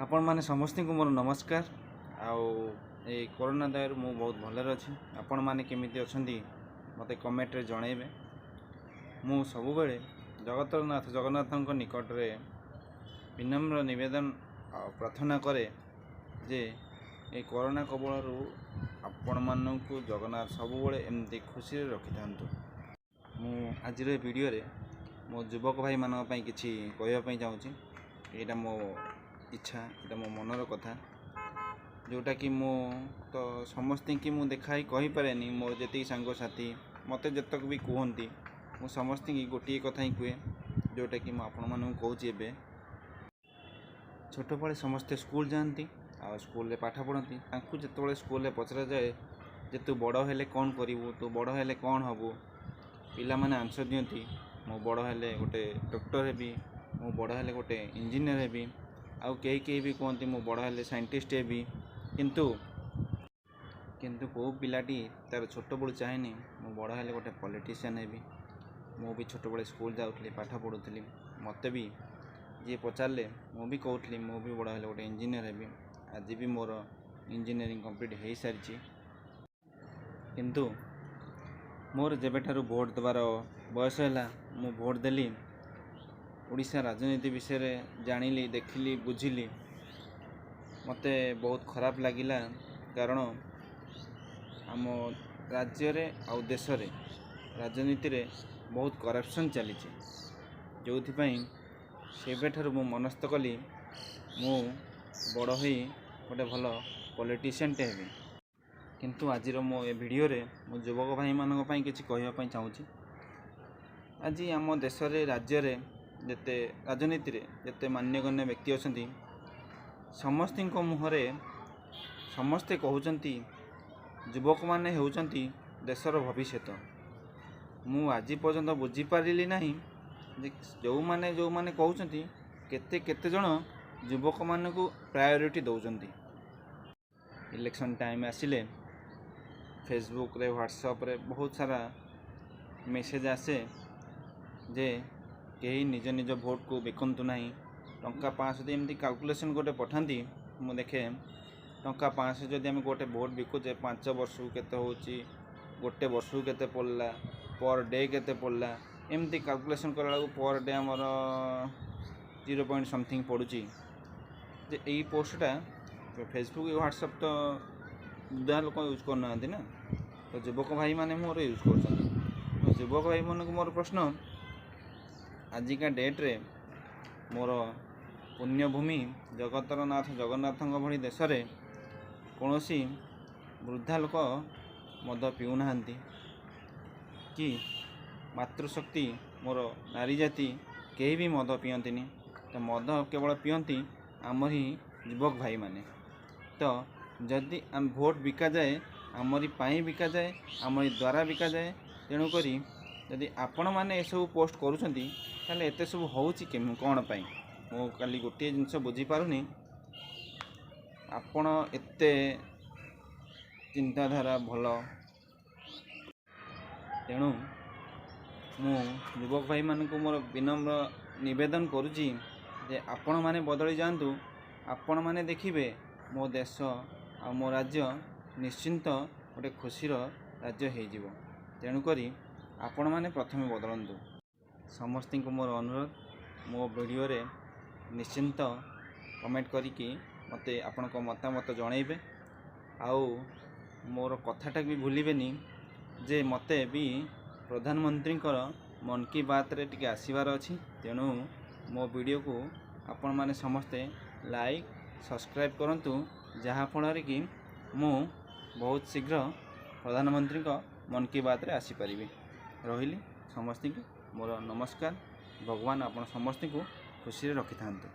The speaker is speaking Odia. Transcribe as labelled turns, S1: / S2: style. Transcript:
S1: ଆପଣମାନେ ସମସ୍ତଙ୍କୁ ମୋର ନମସ୍କାର। ଆଉ ଏଇ କରୋନା ଦୟାରୁ ମୁଁ ବହୁତ ଭଲରେ ଅଛି। ଆପଣମାନେ କେମିତି ଅଛନ୍ତି ମୋତେ କମେଣ୍ଟରେ ଜଣାଇବେ। ମୁଁ ସବୁବେଳେ ଜଗତର ନାଥ ଜଗନ୍ନାଥଙ୍କ ନିକଟରେ ବିନମ୍ର ନିବେଦନ ଆଉ ପ୍ରାର୍ଥନା କରେ ଯେ ଏ କରୋନା କବଳରୁ ଆପଣମାନଙ୍କୁ ଜଗନ୍ନାଥ ସବୁବେଳେ ଏମିତି ଖୁସିରେ ରଖିଥାନ୍ତୁ। ମୁଁ ଆଜିର ଏ ଭିଡ଼ିଓରେ ମୋ ଯୁବକ ଭାଇମାନଙ୍କ ପାଇଁ କିଛି କହିବା ପାଇଁ ଚାହୁଁଛି। ଏଇଟା ମୋ ଇଚ୍ଛା, ଏଇଟା ମୋ ମନର କଥା, ଯେଉଁଟାକି ମୁଁ ତ ସମସ୍ତଙ୍କୁ ମୁଁ ଦେଖାଇ କହିପାରେନି। ମୋର ଯେତିକି ସାଙ୍ଗସାଥି ମୋତେ ଯେତକ ବି କୁହନ୍ତି, ମୁଁ ସମସ୍ତଙ୍କୁ ଗୋଟିଏ କଥା ହିଁ କୁହେ, ଯେଉଁଟାକି ମୁଁ ଆପଣମାନଙ୍କୁ କହୁଛି। ଏବେ ଛୋଟବେଳେ ସମସ୍ତେ ସ୍କୁଲ ଯାଆନ୍ତି ଆଉ ସ୍କୁଲରେ ପାଠ ପଢ଼ନ୍ତି। ତାଙ୍କୁ ଯେତେବେଳେ ସ୍କୁଲରେ ପଚରାଯାଏ ଯେ ତୁ ବଡ଼ ହେଲେ କ'ଣ କରିବୁ, ତୁ ବଡ଼ ହେଲେ କ'ଣ ହେବୁ, ପିଲାମାନେ ଆନ୍ସର୍ ଦିଅନ୍ତି, ମୁଁ ବଡ଼ ହେଲେ ଗୋଟେ ଡକ୍ଟର ହେବି, ମୁଁ ବଡ଼ ହେଲେ ଗୋଟେ ଇଞ୍ଜିନିୟର ହେବି। ଆଉ କେହି କେହି ବି କୁହନ୍ତି, ମୁଁ ବଡ଼ ହେଲେ ସାଇଣ୍ଟିଷ୍ଟ ହେବି। କିନ୍ତୁ କେଉଁ ପିଲାଟି ତା'ର ଛୋଟବେଳୁ ଚାହେଁନି ମୁଁ ବଡ଼ ହେଲେ ଗୋଟେ ପଲିଟିସିଆନ୍ ହେବି? ମୁଁ ବି ଛୋଟବେଳେ ସ୍କୁଲ ଯାଉଥିଲି, ପାଠ ପଢ଼ୁଥିଲି। ମୋତେ ବି ଯିଏ ପଚାରିଲେ ମୁଁ ବି କହୁଥିଲି, ମୁଁ ବି ବଡ଼ ହେଲେ ଗୋଟେ ଇଞ୍ଜିନିୟର ହେବି। ଆଜି ବି ମୋର ଇଞ୍ଜିନିୟରିଂ କମ୍ପ୍ଲିଟ୍ ହେଇସାରିଛି। କିନ୍ତୁ ମୋର ଯେବେଠାରୁ ଭୋଟ୍ ଦେବାର ବୟସ ହେଲା, ମୁଁ ଭୋଟ୍ ଦେଲି। ଓଡ଼ିଶା ରାଜନୀତି ବିଷୟରେ ଜାଣିଲି, ଦେଖିଲି, ବୁଝିଲି, ମୋତେ ବହୁତ ଖରାପ ଲାଗିଲା। କାରଣ ଆମ ରାଜ୍ୟରେ ଆଉ ଦେଶରେ ରାଜନୀତିରେ ବହୁତ କରପ୍ସନ୍ ଚାଲିଛି। ଯେଉଁଥିପାଇଁ ସେବେଠାରୁ ମୁଁ ମନସ୍ଥ କଲି, ମୁଁ ବଡ଼ ହୋଇ ଗୋଟେ ଭଲ ପଲିଟିସିଆନ୍ଟେ ହେବି। କିନ୍ତୁ ଆଜିର ମୋ ଏ ଭିଡ଼ିଓରେ ମୁଁ ଯୁବକ ଭାଇମାନଙ୍କ ପାଇଁ କିଛି କହିବା ପାଇଁ ଚାହୁଁଛି। ଆଜି ଆମ ଦେଶରେ, ରାଜ୍ୟରେ ଯେତେ ରାଜନୀତିରେ ଯେତେ ମାନ୍ୟଗଣ୍ୟ ବ୍ୟକ୍ତି ଅଛନ୍ତି, ସମସ୍ତଙ୍କ ମୁହଁରେ ସମସ୍ତେ କହୁଛନ୍ତି ଯୁବକମାନେ ହେଉଛନ୍ତି ଦେଶର ଭବିଷ୍ୟତ। ମୁଁ ଆଜି ପର୍ଯ୍ୟନ୍ତ ବୁଝିପାରିଲି ନାହିଁ ଯେ ଯେଉଁମାନେ ଯେଉଁମାନେ କହୁଛନ୍ତି, କେତେ କେତେ ଜଣ ଯୁବକମାନଙ୍କୁ ପ୍ରାୟୋରିଟି ଦେଉଛନ୍ତି। ଇଲେକ୍ସନ୍ ଟାଇମ୍ ଆସିଲେ ଫେସବୁକ୍ରେ, ହ୍ୱାଟ୍ସଆପ୍ରେ ବହୁତ ସାରା ମେସେଜ୍ ଆସେ ଯେ କେହି ନିଜ ନିଜ ଭୋଟ୍କୁ ବିକନ୍ତୁ ନାହିଁ, ଟଙ୍କା 500 ଦେଇ। ଏମିତି କାଲକୁଲେସନ୍ ଗୋଟେ ପଠାନ୍ତି, ମୁଁ ଦେଖେ। ଟଙ୍କା 500 ଯଦି ଆମେ ଗୋଟେ ଭୋଟ୍ ବିକୁଛେ, 5 ବର୍ଷକୁ କେତେ ହେଉଛି, ଗୋଟେ ବର୍ଷକୁ କେତେ ପଡ଼ିଲା, ପର୍ ଡେ କେତେ ପଡ଼ିଲା, ଏମିତି କାଲକୁଲେସନ୍ କଲାବେଳକୁ ପର୍ ଡେ ଆମର ଜିରୋ ପଏଣ୍ଟ ସମଥିଙ୍ଗ ପଡ଼ୁଛି। ଯେ ଏଇ ପୋଷ୍ଟଟା ଫେସବୁକ୍, ହ୍ୱାଟ୍ସଆପ୍ ତ ବୃଦ୍ଧା ଲୋକ ୟୁଜ୍ କରୁନାହାନ୍ତି ନା, ତ ଯୁବକ ଭାଇମାନେ ମୋର ୟୁଜ୍ କରୁଛନ୍ତି। ଯୁବକ ଭାଇମାନଙ୍କୁ ମୋର ପ୍ରଶ୍ନ, ଆଜିକା ଡେଟ୍ରେ ମୋର ପୁଣ୍ୟଭୂମି ଜଗତର ନାଥ ଜଗନ୍ନାଥଙ୍କ ଭଳି ଦେଶରେ କୌଣସି ବୃଦ୍ଧା ଲୋକ ମଦ ପିଉନାହାନ୍ତି କି ମାତୃଶକ୍ତି ମୋର ନାରୀ ଜାତି କେହି ବି ମଦ ପିଅନ୍ତିନି। ତ ମଦ କେବଳ ପିଅନ୍ତି ଆମରି ଯୁବକ ଭାଇମାନେ। ତ ଯଦି ଆମ ଭୋଟ୍ ବିକାଯାଏ, ଆମରି ପାଇଁ ବିକାଯାଏ, ଆମରି ଦ୍ୱାରା ବିକାଯାଏ। ତେଣୁକରି ଯଦି ଆପଣମାନେ ଏସବୁ ପୋଷ୍ଟ କରୁଛନ୍ତି, ତାହେଲେ ଏତେ ସବୁ ହେଉଛି କ'ଣ ପାଇଁ? ମୁଁ କାଲି ଗୋଟିଏ ଜିନିଷ ବୁଝିପାରୁନି। ଆପଣ ଏତେ ଚିନ୍ତାଧାରା ଭଲ। ତେଣୁ ମୁଁ ଯୁବକ ଭାଇମାନଙ୍କୁ ମୋର ବିନମ୍ର ନିବେଦନ କରୁଛି ଯେ ଆପଣମାନେ ବଦଳି ଯାଆନ୍ତୁ। ଆପଣମାନେ ଦେଖିବେ ମୋ ଦେଶ ଆଉ ମୋ ରାଜ୍ୟ ନିଶ୍ଚିନ୍ତ ଗୋଟେ ଖୁସିର ରାଜ୍ୟ ହେଇଯିବ। ତେଣୁକରି ଆପଣମାନେ ପ୍ରଥମେ ବଦଳନ୍ତୁ। ସମସ୍ତଙ୍କୁ ମୋର ଅନୁରୋଧ, ମୋ ଭିଡ଼ିଓରେ ନିଶ୍ଚିନ୍ତ କମେଣ୍ଟ କରିକି ମୋତେ ଆପଣଙ୍କ ମତାମତ ଜଣାଇବେ। ଆଉ ମୋର କଥାଟା ବି ଭୁଲିବେନି ଯେ ମୋତେ ବି ପ୍ରଧାନମନ୍ତ୍ରୀଙ୍କର ମନ୍ କି ବାତ୍ରେ ଟିକେ ଆସିବାର ଅଛି। ତେଣୁ ମୋ ଭିଡ଼ିଓକୁ ଆପଣମାନେ ସମସ୍ତେ ଲାଇକ୍, ସବସ୍କ୍ରାଇବ୍ କରନ୍ତୁ, ଯାହାଫଳରେ କି ମୁଁ ବହୁତ ଶୀଘ୍ର ପ୍ରଧାନମନ୍ତ୍ରୀଙ୍କ ମନ୍ କି ବାତ୍ରେ ଆସିପାରିବି। ରହିଲି, ସମସ୍ତଙ୍କୁ ମୋର ନମସ୍କାର। ଭଗବାନ ଆପଣ ସମସ୍ତଙ୍କୁ ଖୁସିରେ ରଖିଥାନ୍ତୁ।